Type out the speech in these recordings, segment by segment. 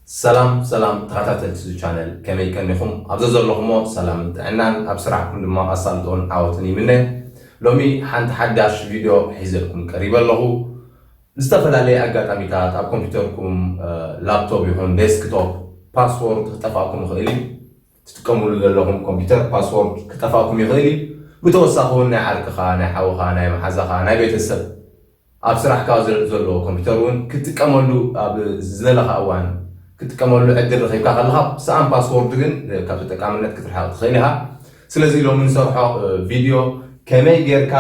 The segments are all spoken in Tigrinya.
ሰላም ሰላም ተኸታተልቲ እዚ ቻነል፣ ከመይ ቀኒኹም? ኣብ ዘዘለኹሞ ሰላምን ጥዕናን፣ ኣብ ስራሕኩም ድማ ኣሳልጦን ዓወትን ይምነ። ሎሚ ሓንቲ ሓዳሽ ቪድዮ ሒዘልኩም ቀሪበ ኣለኹ። ዝተፈላለየ ኣጋጣሚታት ኣብ ኮምፒውተርኩም፣ እ፣ ላፕቶፕ ይኹን ዴስክቶፕ ፓስወርድ ክጠፍኣኩም ይኽእል እዩ። ትጥቀሙሉ ዘለኹም ኮምፒውተር ፓስወርድ ክጠፍኣኩም ይኽእል እዩ። ብተወሳኺ እውን ናይ ዓርክኻ፣ ናይ ሓውኻ፣ ናይ መሓዛኻ፣ ናይ ቤተሰብ ኣብ ስራሕካ ዘ-፣ ዘሎ ኮምፒውተር እውን ክትጥቀመሉ ኣብ ዝደለኻ እዋን ክትጥቀመሉ ዕድል ረኺብካ ከለኻ ብሰኣን ፓስወርድ ግን ካብ ተጠቃምነት ክትርሓቕ ትኽእል ኢኻ። ስለዚ ሎሚ ንሰርሖ፣ እ፣ ቪድዮ ከመይ ጌርካ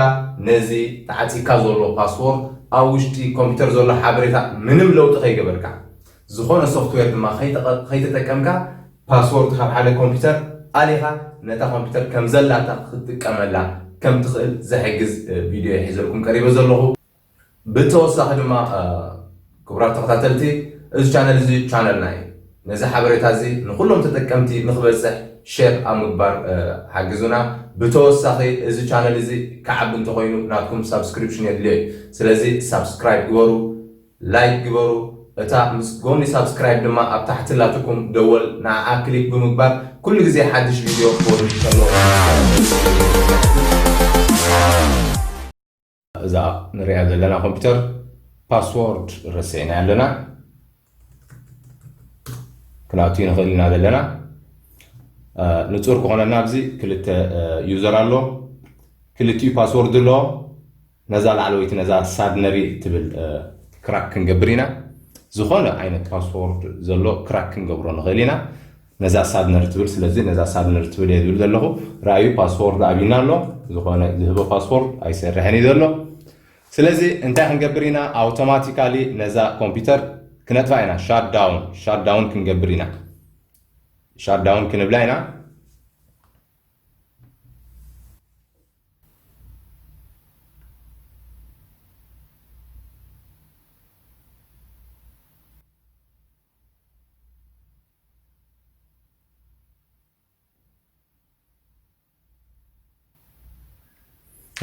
ነዚ ተዓጺካ ዘሎ ፓስወርድ ኣብ ውሽጢ ኮምፒውተር ዘሎ ሓበሬታ ምንም ለውጢ ከይገበርካ ዝኾነ ሶፍትዌር ድማ ከይተቐ-፣ ከይተጠቀምካ ፓስወርድ ካብ ሓደ ኮምፒውተር ኣሊኻ ነታ ኮምፒውተር ከም ዘላታ ክትጥቀመላ ከም ትኽእል ዝሕግዝ፣ እ፣ ቪድዮ እየ ሒዘልኩም ቀሪበ ዘለኹ። ብተወሳኺ ድማ፣ እ፣ ክቡራት ተኸታተልቲ፣ እዚ ቻነል እዚ ቻነልና እዩ። ነዚ ሓበሬታ እዚ ንኹሎም ተጠቀምቲ ንክበፅሕ ሼር ኣብ ምግባር፣ እ፣ ሓግዙና። ብተወሳኺ እዚ ቻነል እዚ ክዓቢ እንተኾይኑ ናትኩም ሳብስክሪፕሽን የድልዮ እዩ። ስለዚ ሳብስክራይብ ግበሩ፣ ላይክ ግበሩ። እታ ምስ ጎኒ ሳብስክራይብ ድማ ኣብ ታሕቲ ላትኩም ደወል ንዓኣ ክሊክ ብምግባር ኩሉ ግዜ ሓድሽ ቪድዮ ክወርድ ከሎ እዛ ንሪኣ ዘለና ኮምፒውተር ፓስወርድ ረሲዕና ኣለና። ክነእቱ ንኽእል ኢና ዘለና። እ፣ ንጹር ክኾነና ኣብዚ ክልተ፣ እ፣ ዩዘር ኣሎ። ክልቲኡ ፓስወርድ ኣሎ። ነዛ ላዕለወይቲ ነዛ ሳድነሪ ትብል፣ እ፣ ክራክ ክንገብር ኢና። ዝኾነ ዓይነት ፓስወርድ ዘሎ ክራክ ክንገብሮ ንኽእል ኢና። ነዛ ሳድነሪ ትብል፣ ስለዚ ነዛ ሳድነሪ ትብል እየ ዝብል ዘለኹ። ራእዩ ፓስወርድ ኣብዩና ኣሎ። ዝኾነ ዝህቦ ፓስወርድ ኣይሰርሕን እዩ ዘሎ። ስለዚ እንታይ ክንገብር ኢና? ኣውቶማቲካሊ ነዛ ኮምፒውተር ክነጥፋ ኢና። ሻት ዳውን፣ ሻት ዳውን ክንገብር ኢና። ሻት ዳውን ክንብላ ኢና።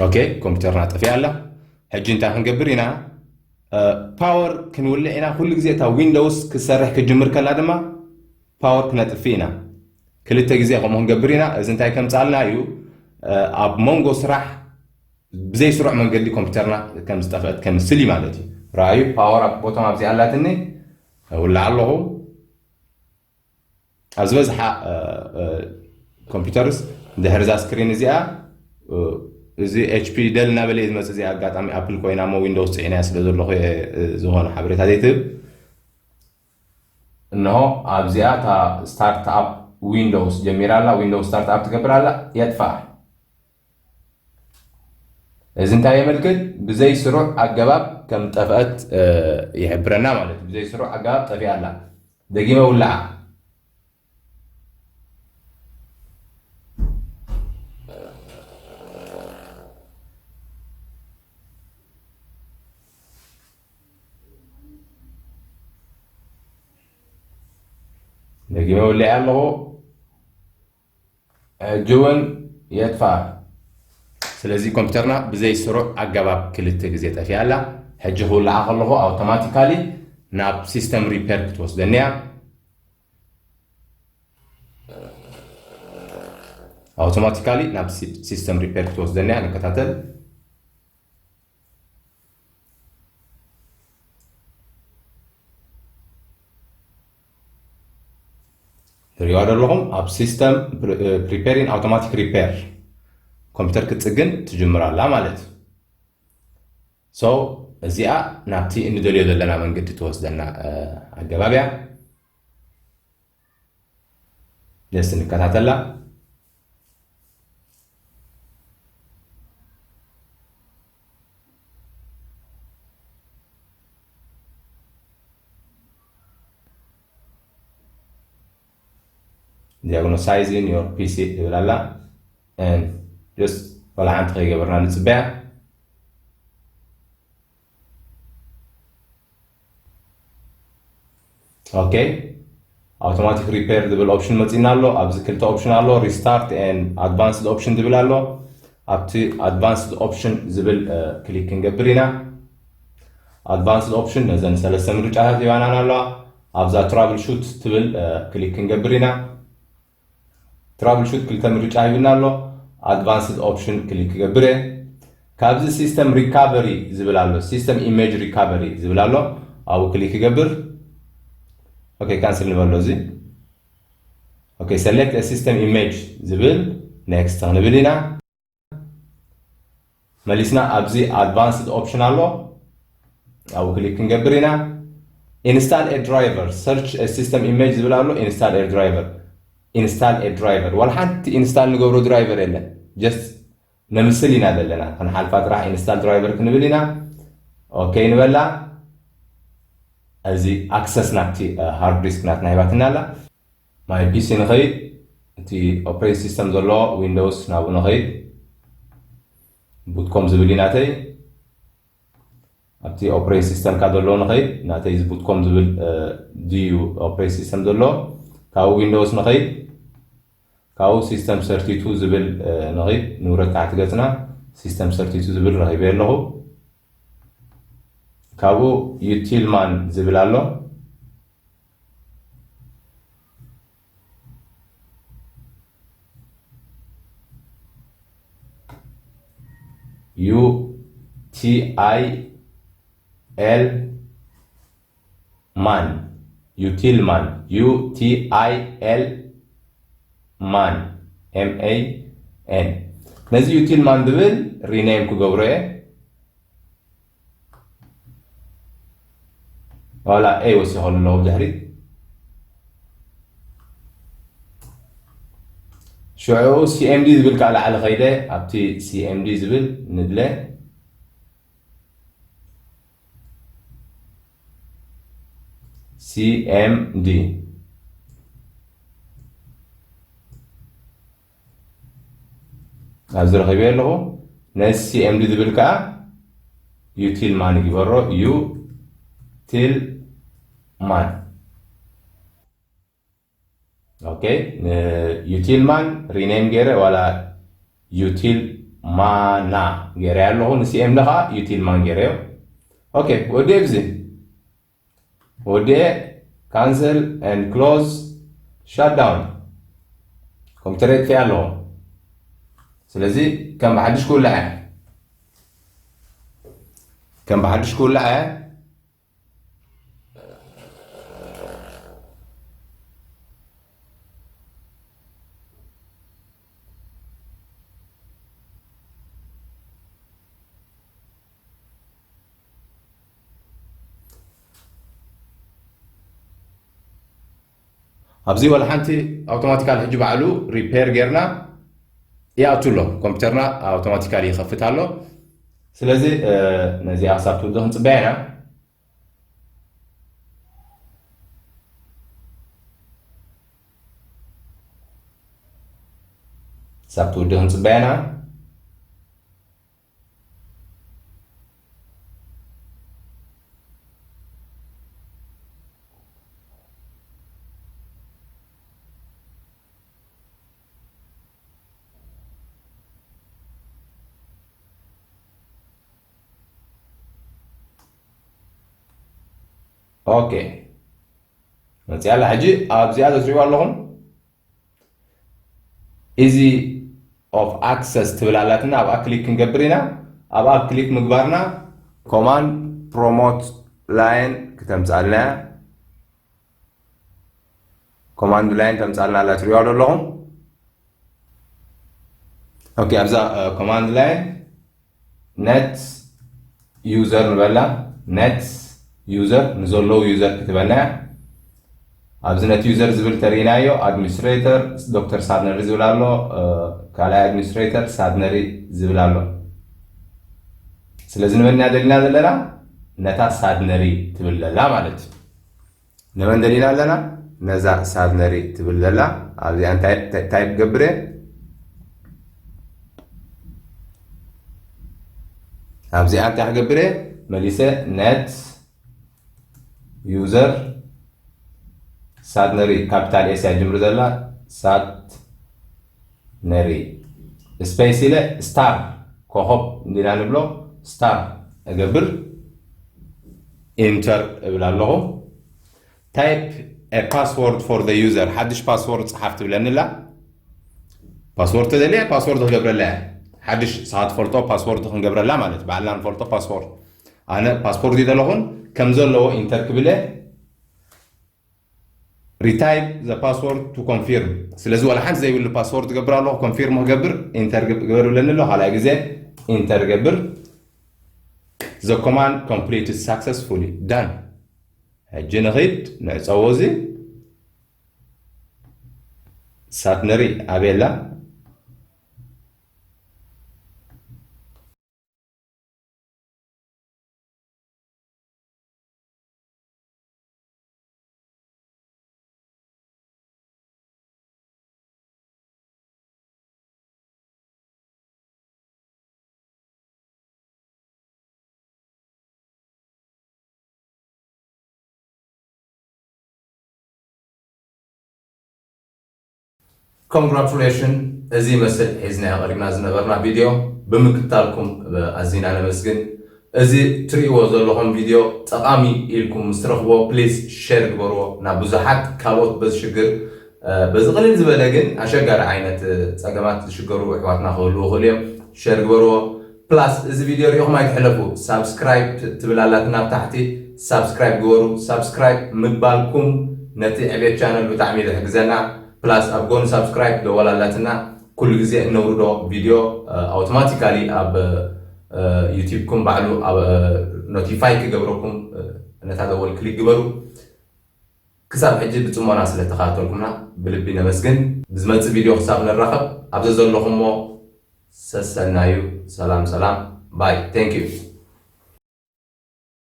ኦኬ፣ ኮምፒውተርና ጠፊኣ ኣላ። ሕጂ እንታይ ክንገብር ኢና? እ፣ ፓወር ክንውልዕ ኢና። ኩሉ ግዜ እታ ዊንዶውስ ክሰርሕ ክጅምር ከላ ድማ ፓወር ክነጥፍእ ኢና። ክልተ ግዜ ከምኡ ክንገብር ኢና። እዚ እንታይ ከምጻልና እዩ? እ፣ ኣብ መንጎ ስራሕ ብዘይ ስሩዕ መንገዲ ኮምፒውተርና ከም ዝጠፍአት ከምስል እዩ ማለት እዩ። ረኣዩ፣ ፓወር ኣብ ቦቶም ኣብዚ ኣላትኒ፣ እውልዕ ኣለኹ። ኣብ ዝበዝሓ፣ እ፣ እ፣ ኮምፒውተርስ ድሕሪ እዛ ስክሪን እዚኣ፣ እ፣ እዚ ኤች ፒ ደል እናበለ እዩ ዝመጽእ። እዚኣ ኣጋጣሚ ኣፕል ኮይና እሞ ዊንዶውስ ጽዒና ስለ ዘለኹ እየ፣ እ፣ ዝኾነ ሓበሬታ ዘይትህብ። እንሆ ኣብዚኣ እታ ስታርት ኣፕ ዊንዶውስ ጀሚራ ኣላ። ዊንዶውስ ስታርት ኣፕ ትገብር ኣላ፣ የጥፍኣ። እዚ እንታይ የመልክት? ብዘይ ስሩዕ ኣገባብ ከም ጠፍአት፣ እ፣ ይሕብረና ማለት እዩ። ብዘይ ስሩዕ ኣገባብ ጠፊኣ ኣላ። ደጊመ ውልዓ። ደጊመ ውልዐ ኣለኹ። ሕጂ እውን የጥፍኣ። ስለዚ ኮምፒውተርና ብዘይ ስሩዕ ኣገባብ ክልተ ግዜ ጠፊኣ ኣላ። ሕጂ ክውልዓ ከለኹ ኣውቶማቲካሊ ናብ ሲስተም ሪፔር ክትወስደኒ እያ። ኣውቶማቲካሊ ናብ ሲ-፣ ሲስተም ሪፔር ክትወስደኒ እያ። ንከታተል። ትሪእዋ ዘለኹም ኣብ ሲስተም ፕሪ-፣ ፕሪፔሪን ኣውቶማቲክ ሪፔር ኮምፒውተር ክትጽግን ትጅምር ኣላ ማለት እዩ። ሶ እዚኣ ናብቲ እንደልዮ ዘለና መንገዲ ትወስደና፣ እ፣ ኣገባብ እያ። ደስ ንከታተላ። Diagnosize in your ፒ ሲ ትብል ኣላ። And just ዋላ ሓንቲ ከይገበርና ንጽበያ። ኦኬ፣ ኣውቶማቲክ ሪፔር ዝብል ኦፕሽን መጺና ኣሎ። ኣብዚ ክልተ ኦፕሽን ኣሎ፣ ሪስታርት ኤንድ ኣድቫንስድ ኦፕሽን ዝብል ኣሎ። ኣብቲ ኣድቫንስድ ኦፕሽን ዝብል፣ እ፣ ክሊክ ክንገብር ኢና። ኣድቫንስድ ኦፕሽን ነዘን ሰለስተ ምርጫታት ይባናና ኣለዋ። ኣብዛ ትራብል ሹት ትብል ክሊክ ክንገብር ኢና። ትራብል ሹት ክልተ ምርጫ ሂብና ኣሎ። ኣድቫንስድ ኦፕሽን ክሊክ ክገብር እየ። ካብዚ ሲስተም ሪካቨሪ ዝብል ኣሎ፣ ሲስተም ኢሜጅ ሪካቨሪ ዝብል ኣሎ፣ ኣብኡ ክሊክ ክገብር። ኦኬ፣ ካንስል ንበሎ። እዚ ኦኬ፣ ሰሌክት ሲስተም ኢሜጅ ዝብል ኔክስት ክንብል ኢና። መሊስና ኣብዚ ኣድቫንስድ ኦፕሽን ኣሎ፣ ኣብኡ ክሊክ ክንገብር ኢና። ኢንስታል ኤ ድራይቨር፣ ሰርች ሲስተም ኢሜጅ ዝብል ኣሎ። ኢንስታል ኤ ድራይቨር፣ ኢንስታል ኤ ድራይቨር። ዋላ ሓንቲ ኢንስታል ንገብሮ ድራይቨር የለን። ጀስት ነምስል ኢና ዘለና፣ ክንሓልፋ ጥራሕ ኢንስታል ድራይቨር ክንብል ኢና። ኦኬ ንበላ። እዚ ኣክሰስ ናብቲ ሃርድ ዲስክ ናትና ሂባትና ኣላ። ማይ ፒሲ ንኸይድ፣ እቲ ኦፕሬቲንግ ሲስተም ዘሎ ዊንዶውስ ናብኡ ንኸይድ። ቡትኮም ዝብል እዩ ናተይ። ኣብቲ ኦፕሬቲንግ ሲስተምካ ዘሎ ንኸይድ፣ ናተይ እዚ ቡትኮም ዝብል ድዩ ኦፕሬቲንግ ሲስተም ዘሎ። ካብኡ ዊንዶውስ ንኸይድ፣ ካብኡ ሲስተም ሰርቲቱ ዝብል ንኸይድ። ንውረድ ታሕቲ ገጽና ሲስተም ሰርቲቱ ዝብል ረኺበ ኣለኹ። ካብኡ ዩቲልማን ዝብል ኣሎ። ዩ ቲ ኣይ ኤል ማን፣ ዩቲልማን፣ ዩ ቲ ኣይ ኤል ማን፣ ኤም ኤ ኤን። ነዚ ዩቲልማን ዝብል ሪኔም ክገብሮ እየ። ዋላ ኤ ወሲኸሉ ኣለኹ ብድሕሪት። ሽዑ ሲኤምዲ ዝብል ከዓ ላዕሊ ኸይደ ኣብቲ ሲኤምዲ ዝብል ንድለ። ሲኤምዲ ኣብዚ ረኺበ ኣለኹ። ነዚ ሲኤምዲ ዝብል ከዓ ዩቲልማን ይግበሮ። ዩቲልማን። ኦኬ፣ ንዩቲልማን ሪኔም ገይረ ዋላ ዩቲልማና ገይረ ኣለኹ። ንሲኤምዲ ከዓ ዩቲልማን ገይረዮ። ኦኬ፣ ወዲ ብዚ ወዲኤ ካንስል ኤንድ ክሎዝ ሻትዳውን። ኮምፒውተር የጥፊእ ኣለኹ። ስለዚ ከም ብሓድሽ ክውላዕ እየ። ከም ብሓድሽ ክውላዕ እየ። ኣብዚ ዋላ ሓንቲ ኣውቶማቲካል ሕጂ ባዕሉ ሪፔር ጌርና ይኣቱ ኣሎ። ኮምፒውተርና ኣውቶማቲካሊ ይኸፍት ኣሎ። ስለዚ ነዚኣ ክሳብ ትውድእ ክንፅበያ ኢና። ክሳብ ትውድእ ክንፅበያ ኢና። ኦኬ፣ መፅያ ኣላ። ሕጂ ኣብዚኣ ዘትሪእዋ ኣለኹም። ኢዚ ኦፍ ኣክሰስ ትብል ኣላትና፣ ኣብኣ ክሊክ ክንገብር ኢና። ኣብኣ ክሊክ ምግባርና ኮማንድ ፕሮሞት ላይን ክተምፅኣልና እያ። ኮማንድ ላይን ተምፅኣልና ኣላ፣ ትሪእዋ ዶ ኣለኹም? ኦኬ፣ ኣብዛ ኮማንድ ላይን ነት ዩዘር ንበላ። ነት ዩዘር ንዘለዉ ዩዘር ክትበና እያ። ኣብዚ ነት ዩዘር ዝብል ተርእናዮ ኣድሚኒስትሬተር ዶክተር ሳድነሪ ዝብል ኣሎ። ካልኣይ ኣድሚኒስትሬተር ሳድነሪ ዝብል ኣሎ። ስለዚ ንመን ኢና ደሊና ዘለና? ነታ ሳድነሪ ትብል ዘላ ማለት እዩ። ንመን ደሊና ኣለና? ነዛ ሳድነሪ ትብል ዘላ። ኣብዚኣ እንታይ ታይፕ ገብር እየ? ኣብዚኣ እንታይ ክገብር እየ? መሊሰ ነት ዩዘር ሳድነሪ፣ ካፒታል ኤስ እያ ጅምር ዘላ። ሳት ነሪ ስፔስ ኢለ ስታር ኮኸብ እንዲና ንብሎ፣ ስታር እገብር፣ ኢንተር እብል ኣለኹ። Type a password for the user. ሓድሽ ፓስወርድ ጽሓፍ ትብለኒ ኣላ። ፓስወርድ ተደልያ ፓስወርድ ክገብረላ እያ። ሓድሽ ንስኻ ትፈልጦ ፓስወርድ ክንገብረላ ማለት ባዕልና ንፈልጦ ፓስወርድ። ኣነ ፓስወርድ ይደለኹን ከም ዘለዎ ኢንተር ክብለ retype the password to confirm። ስለዚ ዋላ ሓንቲ ዘይብሉ ፓስወርድ ገብር ኣለኹ። ኮንፊርም ክገብር ኢንተር ግበር ብለኒ ኣሎ። ካልኣይ ግዜ ኢንተር ገብር። The command completed successfully. Done። ሕጂ ንኺድ ንዕጸዎ እዚ ሳትነሪ ኣበላ። Congratulations። እዚ ይመስል ሒዝናዮ ቀሪብና ዝነበርና ቪድዮ። ብምክታልኩም ኣዚና ነመስግን። እዚ ትርእይዎ ዘለኹም ቪድዮ ጠቓሚ ኢልኩም ምስ ትረኽብዎ ፕሊዝ ሼር ግበርዎ ናብ ብዙሓት ካልኦት በዚ ሽግር፣ በዚ ቅልል ዝበለ ግን ኣሸጋሪ ዓይነት ጸገማት ዝሽገሩ ኣሕዋትና ክህልዉ ይኽእሉ እዮም። ሼር ግበርዎ። ፕላስ እዚ ቪድዮ ሪኢኹም ኣይትሕለፉ። ሳብስክራይብ ትብል ኣላትና ኣብ ታሕቲ፣ ሳብስክራይብ ግበሩ። ሳብስክራይብ ምባልኩም ነቲ ዕቤት ቻነል ብጣዕሚ እዩ ዝሕግዘና። ፕላስ ኣብ ጎኒ ሳብስክራይብ ደወል ኣላትና፣ ኩሉ ግዜ እነውርዶ ቪድዮ ኣውቶማቲካሊ ኣብ ዩቲዩብኩም ባዕሉ ኖቲፋይ ክገብረኩም ነታ ደወል ክሊክ ግበሩ። ክሳብ ሕጂ ብጽሞና ስለ ተኸታተልኩምና ብልቢ ነመስግን። ብዝመጽእ ቪድዮ ክሳብ ንራኸብ ኣብ ዘዘለኹሞ ሰሰናዩ። ሰላም ሰላም። ባይ። Thank you።